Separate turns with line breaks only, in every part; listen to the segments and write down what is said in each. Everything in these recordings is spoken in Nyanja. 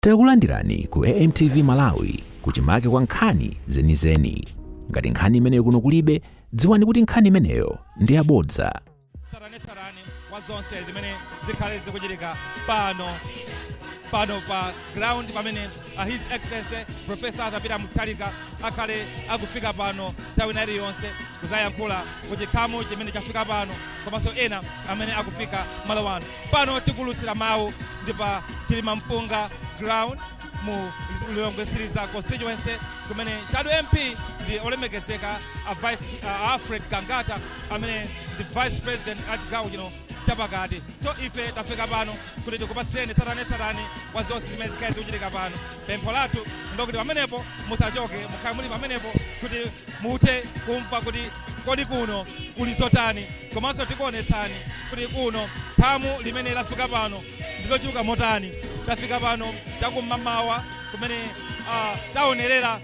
Takulandirani ku AMTV Malawi, kuchimake kwa nkhani zenizeni. Ngati nkhani imeneyo kuno kulibe, dziwani kuti nkhani imeneyo ndi yabodza.
Tsatanetsatane wa zonse zimene zikhale zikuchitika pano pa ground pamene His Excellency Professor Arthur Peter Mutharika akhale akufika pano nthawi ina iliyonse kuzayankhula kuchikhamu chimene chafika pano, komanso ena amene akufika malo ano. Pano tikulutsira mawu ndi pa Chilimampunga Ground mu Lilongwe Mtsiriza Constituency, kumene shadow MP ndi olemekezeka a vice Alfred Gangata, amene ndi vice president a chigawo chino chapakati. So ife tafika pano kuti tikupatsireni tsatanetsatane wa zonse zimene zikhale zikuchitika pano. Pempho lathu ndokuti pamenepo musachoke, mukhale muli pamenepo kuti muthe kumva kuti kodi kuno kuli zotani, komanso tikuonetsani kuti kuno khamu limene lafika pano ndilochuluka motani. Tafika pano chakum'mamawa kumene taonerera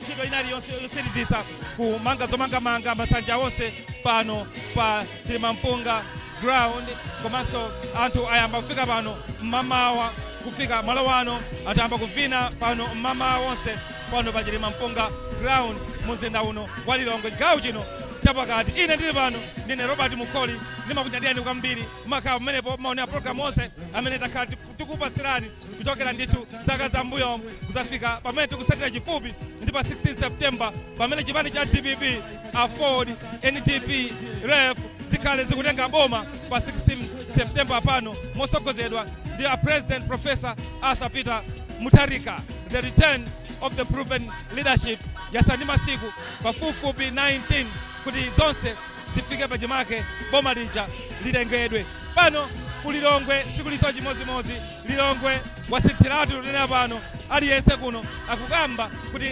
ntchito ina iliyonse yotsirizitsa kumanga zomangamanga masanja onse pano pa Chilimampunga Ground, komanso anthu ayamba kufika pano mmamawa. Kufika malo ano, anthu ayamba kuvina pano mmamawa wonse pano pa Chilimampunga Ground mu mzinda uno wa Lilongwe, chigawo chino chapakati. Ine ndili pano ndine Robert Mukholi, ndimakunyadirani kwambiri. Mumakhala pamenepo, maonera program onse amene takhala tikupatsirani kuchokera ndithu zaka zambuyo kuzafika pamene tikusatira chifupi ndi pa 16 September, pamene chipani cha DPP, AFORD, NDP, REF zikhale zikutenga boma pa 16 September pano, mosogozedwa ndi a President Professor Arthur Peter Mutharika, the return of the proven leadership. Yasala ndi masiku pafupifupi 19 kuti zonse zifike pachimake, boma lija litengedwe. Pano ku Lilongwe sikuliso chimozimozi. Lilongwe wasinthiratu lunena pano. Aliyense kuno akukamba kuti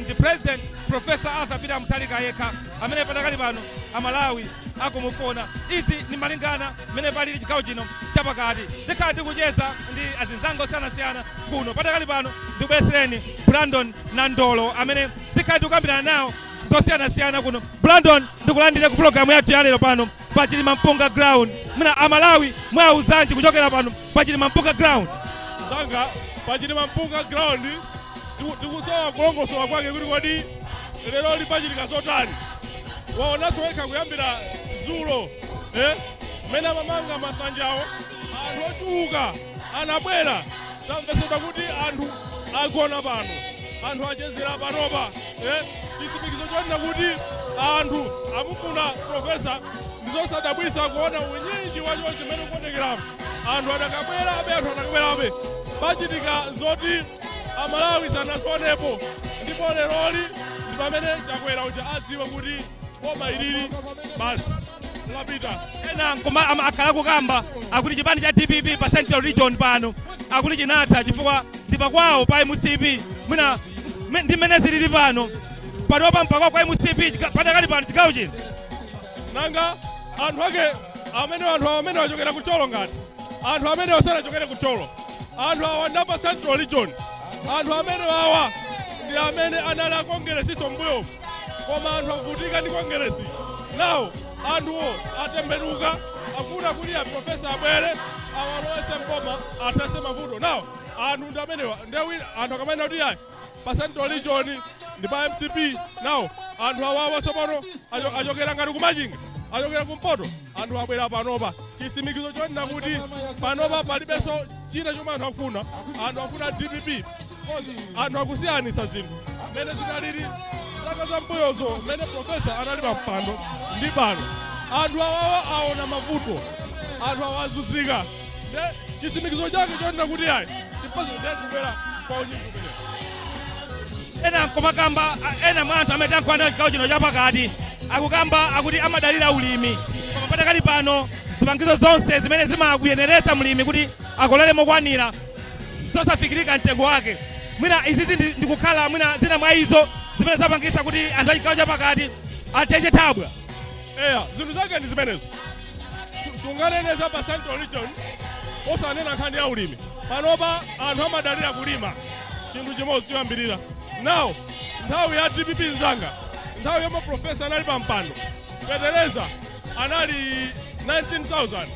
ndi president Professor Arthur Peter Mutharika yekha amene padakali pano Amalawi akumufuna. Izi ni malingana mmene palili chigawo chino chapakati. Ndikhala ndikucheza ndi azinzanga osiyanasiyana kuno. Padakali pano ndikubweresereni Brandon Nandolo, amene ndikhala ndikukambirana nawo zosiyanasiyana kuno. Brandon, ndikulandire ku pulogalamu yathu ya lero pano pa Chilimampunga Ground. Mwina Amalawi mwauzanji kuchokera pano pa Chilimampunga Ground?
Zanga, pa Chilimampunga Ground tikusowa kulongosola kwake kuti kodi lero lipachitika zotani. Waonanso wekha kuyambira dzulo, mmene amamanga masanjawo, anthu ochuluka anabwera. Tamvesedwa kuti anthu agona pano, anthu achezera panopa, chitsimikizo chonena kuti anthu amufuna professor. Ndizosadabwisa kuona unyinji wacho chimene ukuonekeramo. Anthu adakabwerabe, anthu adakabwerabe. Pachitika zoti Amalawi sanazionepo, ndipo leroli ndi pamene Chakwera uja adziwe kuti boma ilili basi lapita.
Ena nkoma akhala kukamba akuti chipani cha DPP pa Central Region pano akuti chinatha, chifukwa ndi pakwawo pa MCP. Mwina ndi mmene zilili pano, panopa mpakwawo kwa MCP padakali pano chigawo chino.
Nanga anthu ake amene, anthu amene achokera kucholo, ngati anthu amene osanachokere kucholo, anthu awa ndapa Central Region. Anthu amene awa ndi amene anali akongeresiso mbuyomu, koma anthu avutika ndi Kongeresi nawo. Anthuwo atembenuka, afuna kuti a professor abwere awalowetse mboma, athese mavuto nawo. Anthu ndi amenewa. Ndiye anthu akamanena kuti ayi, pa Central Region ndi pa MCP nawo, anthu awawa tsopano achokera ngati kumachinga, achokera kumpoto, anthu abwera panopa. Chitsimikizo chonena kuti panopa palibenso china chomwe anthu akufuna, anthu akufuna DPP. Anthu akusiyanisa zinthu mmene zinalili zaka zambuyozo mmene professor anali pa mpando ndi pano. Anthu awawa aona mavuto, anthu awa azunzika. Nde chitsimikizo chake chonena kuti ayi, tipaze, ndiye tikubwera kwa unyinji umenewo.
Ena nkumakamba, ena mwa anthu amene tankhwana chigawo chino chapakati akukamba akuti amadalira ulimi, koma padakali pano zipangizo zonse zimene zimakuyeneretsa mlimi kuti akolere mokwanira zosafikirika mtengo wake. Mwina izizi ndikukhala mwina zina mwa izo zimene zapangisa kuti anthu a chigawo chapakati atenje thabwa.
Eya, zinthu zake ndi zimenezo. Sunganene za pa Central Region osanena nkhani ya ulimi. Panopa anthu amadalira kulima, chinthu chimodzi choyambirira. Nawo nthawi ya DPP, mzanga, nthawi yomwe professor anali pa mpando, fetereza anali 19,000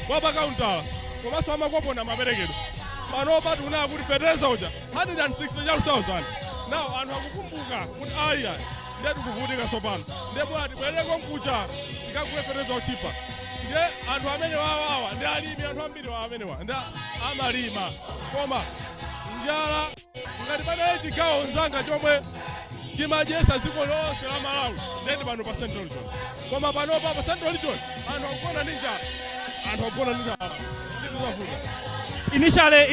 kwa pakauntala, komanso amakopona maperekedwe. Panopa tikunena kuti fetereza uja 160,000. Now anthu akukumbuka kuti ayiya, ndiye tikuvutika sopano, ndiye bwana tibwereko mkucha tikagule fetereza ochipa. Ndiye anthu amene wawawa ndi alimi, anthu ambiri wawa amenewa ndi amalima, koma njala ngati panali chigawo nzanga chomwe chimadyesa dziko lonse la Malawi, ndeti pano pa Central Region. Koma panopa pa Central Region anthu akugona ndi njala, anthu akugona ndi njala, zinthu zavuta.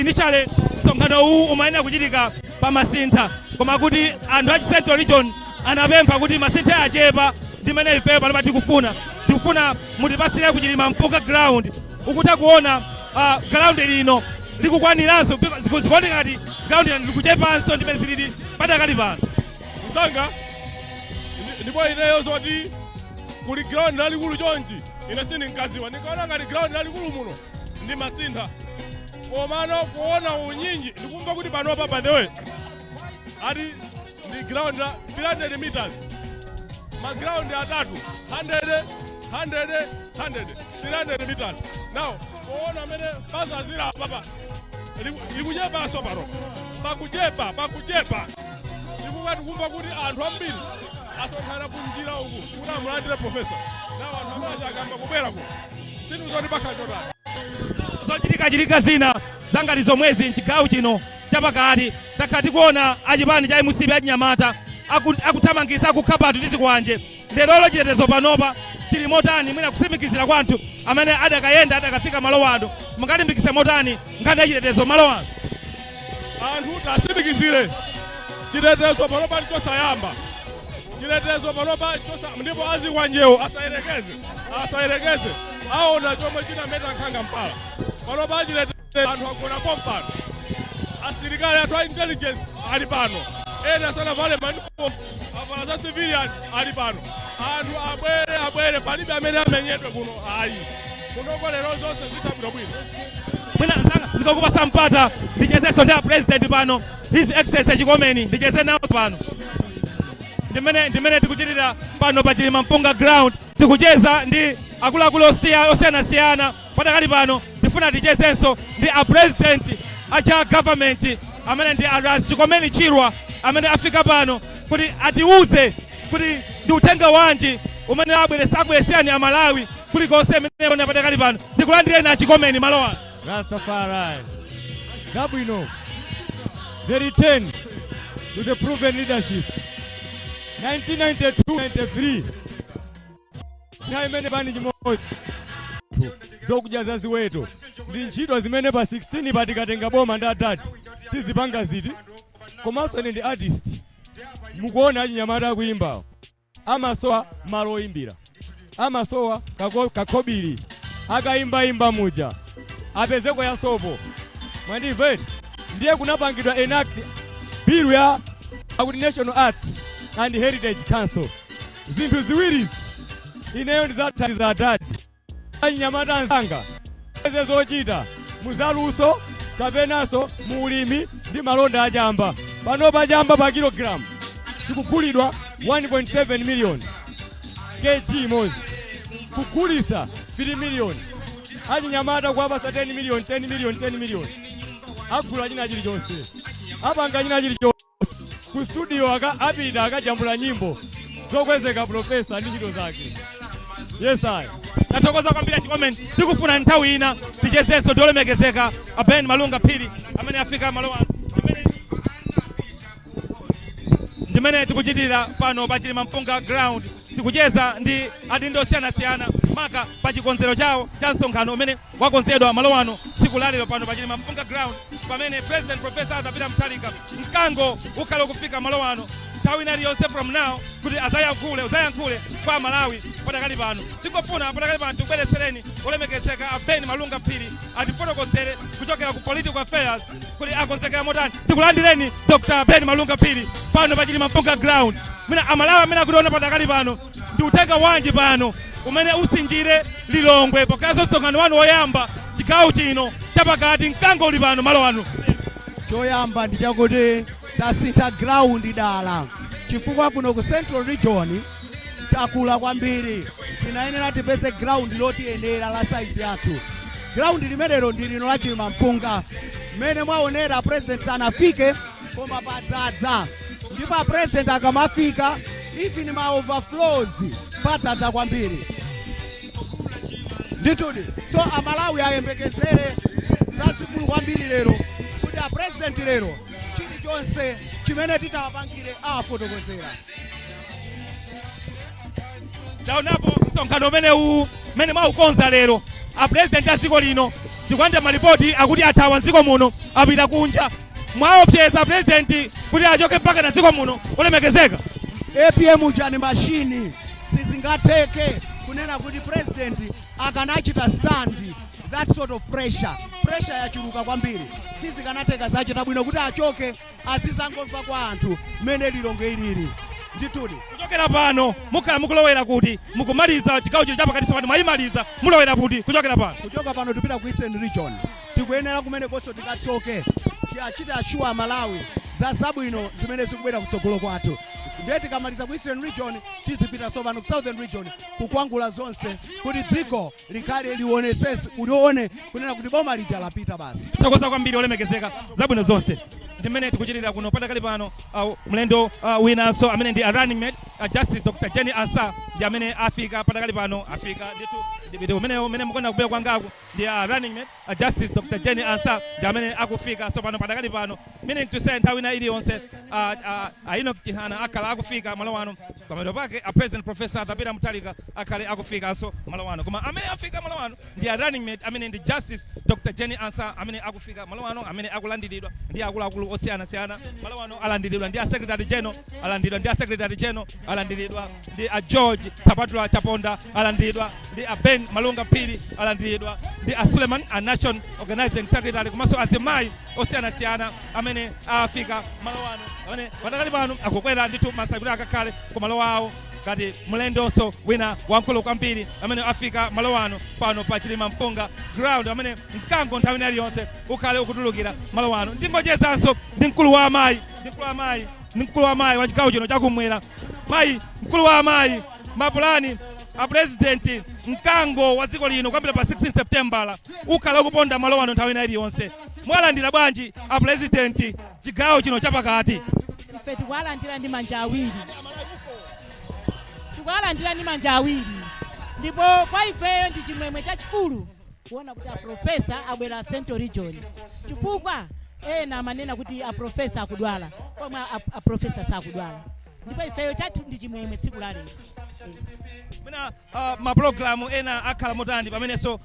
Initially msonkhano uwu umayenera kuchitika pa Masintha, koma kuti anthu a Central Region anapempha kuti Masintha achepa ndi mmene ifeyo panopa tikufuna mutipasire kuChilima Mpunga ground. Ukutha kuona ground lino likukwaniranso, zikuoneka ngati ground lino likuchepanso ndi mmene zilili padakali pano.
Msanga, ndipo ineyo zoti kuli ground lalikulu chonchi ine sindinkaziwa. Ndinkaona ngati ground lalikulu muno ndi Masintha, komano kuona unyinji ndikumva kuti panopa, by the way, ati ndi ground la 300 meters, ma ground atatu, 100, 100, 100, 300 meters. Now kuona amene pazazira papa, likuchepanso pano, pakuchepa, pakuchepa, chifukwa tikumva kuti anthu ambiri asonkhana kunjira uku kuti amulandire professor. Nawo anthu amene akamba kubwera kuno, chinthu zoti pakhala chotani?
Zochitika zina zangati zomwezi mchigawo chino chapakati, takhala tikuona achipani cha MCP achinyamata akuthamangisa, akukhapatu ndi zikwanje. Lerolo chitetezo panopa chili motani? Mwina kusimikizira kwa anthu amene adakayenda, adakafika malo ano, mungalimbikise motani nkhani ya chitetezo malo ano?
Anthu tasimikizire, chitetezo panopa chosayamba, chitetezo panopa chosa, ndipo azikwanjewo asayerekeze, asayerekeze, aona chomwe chinameta nkhanga mpala. Panopa chitetezo, anthu agona pompano, asilikali athu a intelligence ali pano, ena sanavale ma uniform, avala za civilian, ali pano. Anthu abwere, abwere, palibe amene amenyedwe kuno, ayi. Kunoko lero zonse zitha bwinobwino.
Mwina nzanga ndikakupasa mpata ndichezenso ndi a president pano, His Excellency Chikomeni, ndicheze nawo pano. Ndimene tikuchitira pano pa Chilima Mpunga ground, tikucheza ndi akuluakulu osiyanasiyana. Padakali pano ndifuna tichezenso ndi a president acha government amene ndi a Ras Chikomeni Chirwa, amene afika pano kuti atiuze kuti ndi uthenga wanji umene abweresani Amalawi kulikonse amene padakali pano. Ndikulandireni a Chikomeni malo ano.
Rastafari. Gabwino. The return to the proven leadership. 1992-93. Nthawi imene pani chimodzi zokudya za ziweto ndi ntchito zimene pa 16 patikatenga boma ndi adadi tizipanga ziti. Komanso ine ndi artist, mukuona achinyamata akuyimbawo amasowa malo oyimbira, amasowa kakhobiri, akayimbayimba muja apezeko ya sopo, mwandimveni? Ndiye kunapangidwa enact bill ya akuti National Arts and Heritage Council. Zinthu ziwirizi ineyo ndidzathandiza adadi, achinyamata anzanga eze zochita muzaluso kapenanso mu ulimi ndi malonda achamba. Pano pachamba pa kilogramu chikugulidwa 1.7 million, kg imodzi kugulitsa 3 million. Achinyamata kuwapasa 10 million, 10 million, 10 million, agula china chilichonse, apanga china chilichonse ku studio, aka apita akajambula nyimbo zokwezeka professor ndi ntchito zake. Yes, I
Tathokoza kwambiri Chikomeni. Tikufuna nthawi ina tichezenso ndi olemekezeka a Ben Malunga Phiri amene afika malo ano. Ndimene tikuchitira pano pa Chilima Mpunga ground, tikucheza ndi adindo osiyanasiyana maka pa chikonzero chawo cha msonkhano umene wakonzedwa malo ano tsiku lalero pano pa Chilima Mpunga ground, pamene President Professor Arthur Peter Mutharika, mkango ukhale ukufika malo ano nthawi ina iliyonse from now kuti azayankhule kwa Malawi. Padakali pano tikufuna, padakali pano tikubweretsereni olemekezeka a Ben Malunga Phiri atifotokozere kuchokera ku political affairs kuti akonzekera motani. Tikulandireni Dr Ben Malunga Phiri pano pa Chilima Mpunga ground. Mwina Amalawi amene akutiona padakali pano, ndi uthenga wanji pano umene usinjire Lilongwe pokazo msonkhano wanu woyamba chigawo chino chapakati, mkango uli pano malo ano?
Choyamba ndi chakuti tasintha ground dala chifukwa kuno ku Central Region takula kwambiri, tinayenera tipeze ground lotiyenera la size yathu. Ground limenelo ndi lino la Chilima Mpunga. Mmene mwaonera, president anafike koma padzadza, ndipo a president akamafika, even ma overflows padzadza kwambiri ndithudi. So Amalawi ayembekezere zazikulu kwambiri lero, kuti a president lero chilichonse chimene titawapangire awafotokozera.
Taonapo msonkhano umenewu mmene mwaukonza lero. A president a dziko lino, tikulandira malipoti akuti athawa mdziko muno, apita kunja. Mwaopseza president kuti achoke mpaka na dziko muno, olemekezeka?
APM uja ni machine. Sizingatheke kunena kuti president akanachita stand that sort of pressure. Pressure yachuluka kwambiri, sizikanatheka. Zachita bwino kuti achoke, azizangomva kwa anthu mmene Lilongwe ilili ndithudi.
Kuchokera pano mukhala mukulowera kuti? Mukumaliza chigawo chino chapakati, pano mwayimaliza, mulowera kuti kuchokera pano?
Kuchoka pano tipita ku Eastern Region. Tikuyenera kumene konso tikatsoke, tiachite assure Malawi za zabwino zimene zikubwera kutsogolo kwathu. Ndiye tikamaliza ku Eastern Region, tizipita tsopano ku Southern Region kukwangula zonse, kuti dziko likhale lionetsese, ulione kunena kuti boma lija lapita basi.
Thokoza kwambiri, olemekezeka, zabwino zonse. Ndimene tikuchitira kuno padakali pano. Mlendo winanso amene ndi a running mate, Justice Dr Jane Ansah, ndi amene afika padakali pano. Afika ndithu. Ndipite umenewo umene mukuona kubuya kwangaku ndi a running mate, Justice Dr Jane Ansah, ndi amene akufika tsopano padakali pano, meaning to say nthawi ina iliyonse Enoch Chihana akhala akufika malo ano. Pamene pake a President Professor Arthur Peter Mutharika akhale akufikanso malo ano. Koma amene afika malo ano ndi a running mate, amene ndi Justice Dr Jane Ansah, amene akufika malo ano, amene akulandiridwa ndi akuluakulu osiyanasiyana malo ano. Alandiridwa ndi a secretary general, alandiridwa ndi a secretary general, alandiridwa ndi a George Tapatula Chaponda, alandiridwa ndi a Ben Malunga Phiri, alandiridwa ndi a Suleiman, a national organizing secretary, komanso azimayi osiyanasiyana amene afika malo ano, amene padakali pano akukwera ndithu masai kuti akakhale ku malo awo, ngati mlendonso wina wamkulu kwambiri amene afika malo ano pano pa Chilima Mpunga Ground, amene mkango nthawi ina iliyonse ukhale ukutulukira malo ano. Ndingochezanso ndi mkulu wa amayi, ndi mkulu wa amayi, ndi mkulu wa amayi wa chigawo chino chakumwera. Mayi mkulu wa amayi, mapulani a president, mkango wa dziko lino kuyambira pa 16 September ukhala ukuponda malo ano nthawi ina iliyonse, mwalandira bwanji a president chigawo chino chapakati?
Ife tikuwalandira ndi manja awiri, tikuwalandira ndi manja awiri, ndipo kwa ifeyo ndi chimwemwe chachikulu kuona kuti aprofesa abwera Central Region, chifukwa ena amanena kuti aprofesa akudwala, komwe aprofesa sakudwala, ndipo ifeyo chathu ndi chimwemwe tsiku la lero.
Mwina mapulogalamu ena akhala motani pamenenso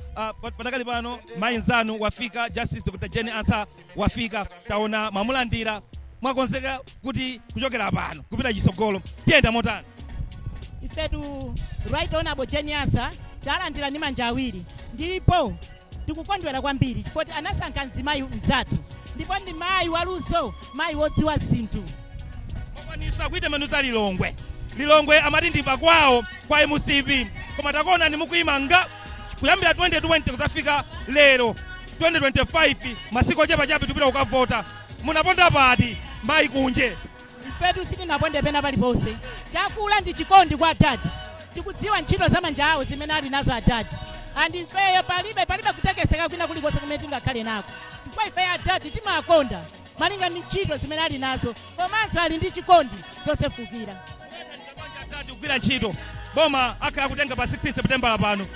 padakali pano mayi nzanu wafika, Justice Dr Jane Ansah wafika, taona mwamulandira, mwakonzeka kuti kuchokera pano kupita chitsogolo tiyenda motani?
Ifetu Right Honorable Jane Ansah talandira ndi manja awiri, ndipo tikukondwera kwambiri chifukwa anasankha mzimayi mzathu, ndipo ndi mayi waluso, mayi wodziwa zinthu.
Mwakwanisa kuitembenuza Lilongwe. Lilongwe amati ndi pakwawo kwa MCP, koma takuona ndi mukuyima nga kuyambira 2020 kuzafika lero 2025, masiku ochepa chabe tipita kukavota. Munaponda pati, mayi Kunje?
Ifetu sitinaponde pena paliponse. Takula ndi chikondi kwa adadi, tikudziwa ntchito za manja awo zimene ali nazo adadi, and ifeyo palibe kutekeseka kwina kulikonse kumene tingakhale nako, chifukwa ifeyo adadi timakonda malinga ndi ntchito zimene ali nazo, komanso ali ndi chikondi chosefukira.
Adadi kugwira ntchito, boma akhala kutenga pa 16 September pano,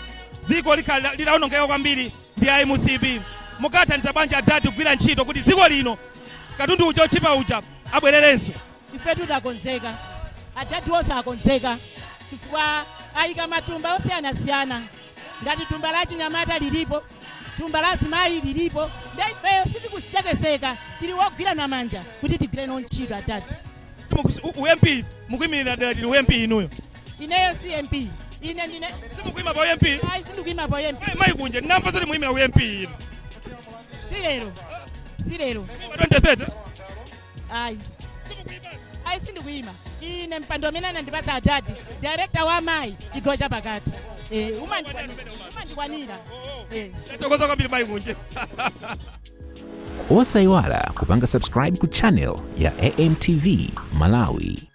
dziko likhala litawonongeka kwambiri ndi a MCP. Mukathandiza bwanji adadi kugwira ntchito kuti dziko lino katundu uja otchipa uja abwererenso?
Ifetu takonzeka, adadi onse akonzeka, chifukwa ayika matumba osiyanasiyana, ngati tumba la chinyamata lilipo, thumba la azimayi lilipo, ndi ifeyo sitikutekeseka, tili wogwirana manja kuti tigwire ntchito adadi.
U MP mukuyimirira dera lili, u MP inuyo?
Ineyo si MP, ine ndine
Simukuyima pa u MP?
Ayi, sindikuyima pa MP.
Mayi Kunje, ndinamva zoti muyimira u MP inu.
Silero, silero.
2030?
Ayi, ayi, sindikuyima. Ine mpando amene anandipatsa adadi, director wa amayi chigawo chapakati, umandikwanira.
Tathokoza kwambiri, mayi Kunje.
Osayiwala kupanga subscribe ku channel ya AMTV Malawi.